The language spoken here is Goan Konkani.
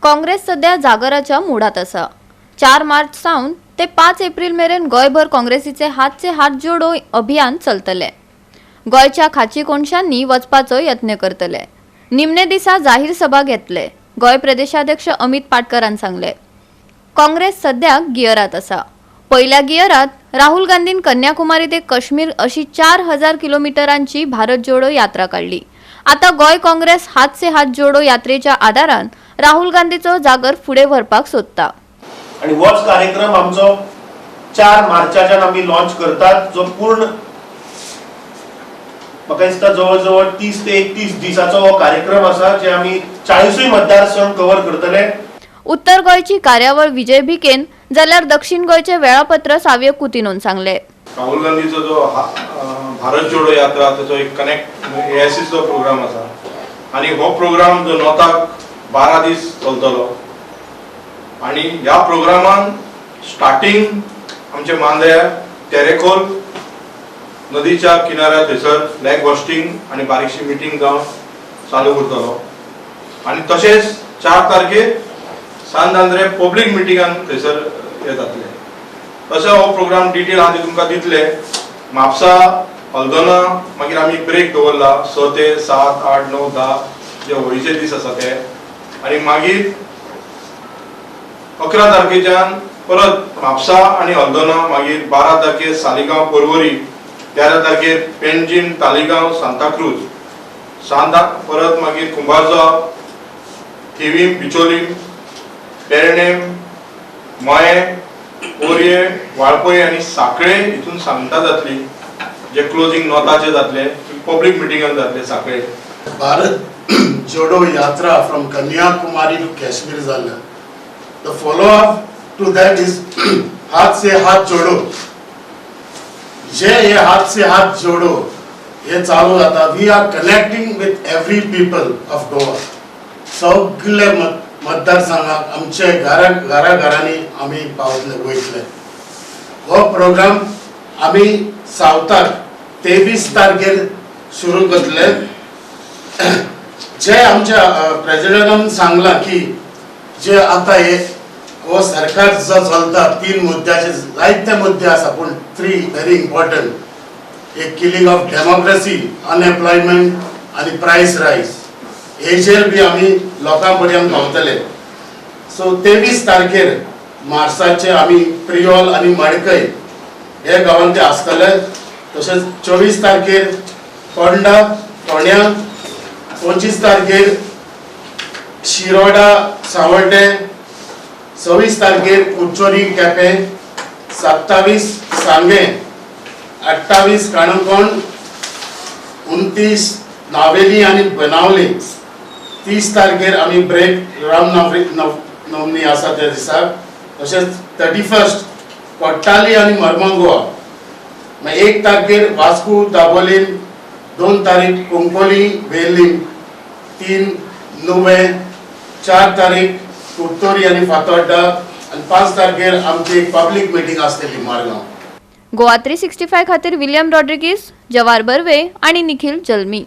काँग्रेस सध्या जागराच्या मुडात आसा. 4 मार्च सावन ते 5 एप्रिल मेरेन गोंयभर काँग्रेसीचे हात से हात जोडो अभियान चलतले. गोंयच्या खाची कोनशांनी वचपाचो यत्न करतले. निमणे दिसा जाहीर सभा घेतले, गोंय प्रदेशाध्यक्ष अमित पाटकरान सांगले. काँग्रेस सध्या गियरात आसा. पयल्या गियरात राहुल गांधीन कन्याकुमारी ते काश्मीर अशी 4000 किलोमिटरांची भारत जोडो यात्रा काडली. आता गोंय काँग्रेस हात से हात जोडो यात्रेच्या आदारान राहुल गांधीचो जागर फुडें व्हरपाक सोदता. आणि होच कार्यक्रम आमचो 4 मार्चाच्यान आमी लॉन्च करतात, जो पूर्ण म्हाका दिसता जवळ जवळ 30 ते 31 दिसाचो हो कार्यक्रम आसा, जे आमी 40ूय मतदारसंघ कव्हर करतले. उत्तर गोंयची कार्यावळ विजय भिकेन जाल्यार दक्षिण गोंयचे वेळापत्र सावियो कुतिनोन सांगले. राहुल गांधीचो जो भारत जोडो यात्रा, तेचो एक कनेक्ट एआयसीचो प्रोग्राम आसा आनी हो प्रोग्राम जो नोताक 12 दीस चलतलो आनी ह्या प्रोग्रामान स्टार्टींग आमचे मांद्र्या तेरेखोल नदीच्या किनाऱ्या थंयसर फ्लॅग होस्टिंग आनी बारीकशी मिटींग जावन चालू करतलो आनी तशेंच 4 तारखेर सांत आंद्रे पब्लीक मिटिंगान थंयसर हे जातले. तसो हो प्रोग्राम डिटेल आहा ते तुमकां दितले. म्हापसा, हल्दोना, मागीर आमी ब्रेक दवरला 6 ते 7, 8, 9, 10 जे होळीचे दीस आसा ते आनी मागीर 11 तारखेच्यान परत म्हापसा आनी हल्दोना, मागीर 12 तारखेर सालिगांव, परवरी, 13 तारखेर पेंजीम, तालिगांव, सांताक्रूज, सांता, परत मागीर कुंभारजुआ, थिवीम, बिचोलीम, पेरणेम, मये, पोरये, वाळपय आनी साखळे हितून सांगता जातली, जे क्लोजींग नोताचे जातले, पब्लीक मिटिंगान जातले साखळे. भारत जोडो यात्रा फ्रॉम कन्याकुमारी टू काश्मीर जाल्या. The follow up to that is हाथ से हाथ जोडो. जे हे हाथ से हाथ जोडो हे चालू जाता, we are connecting with every people of Goa. सगळे मतदारसंघाक आमचे घरा घरा घरांनी आमी पावतले, वयतले. हो प्रोग्राम आमी सावथाक 23 तारखेर सुरू करतले. जे आमच्या प्रेसिडेंटान सांगला की जे आता हे हो सरकार जो चलता, तीन मुद्द्याचे, जायते मुद्दे आसा पूण थ्री व्हेरी इम्पॉर्टंट, एक किलिंग ऑफ डेमोक्रेसी, अनएम्प्लॉयमेंट आनी प्रायस रायज. हेजेर बी आमी लोकां पर्यंत पावतले. सो 23 तारखेर मार्चाचे आमी प्रियोल आनी मडकय हे गांवांत ते आसतले. तशेंच 24 तारखेर फोंडा, फोंड्या, 25 तारखेर शिरोडा, सावड्डे, 26 तारखेर कुडचोरी, केपें, 27 सांगें, 28 काणकोण, 29 नावेली आनी बनावली. 30 तारखेर आमी ब्रेक, रामनवरी नवमी आसा त्या दिसा. तशेंच 31 कोट्टाली आनी मर्मगोवा. मागीर 1 तारखेर वास्को, दाबोलीम, 2 तारीख कुंकोली, वेर्लीम, 3 नुवें, 4 तारीख कुडतोरी आनी फातोड्डा आनी 5 तारखेर आमची एक पब्लीक मिटींग आसतली मारगांव. गोवा 365 खातीर विलियम रॉड्रिगीस, जवार बर्वे आणि निखिल जल्मी.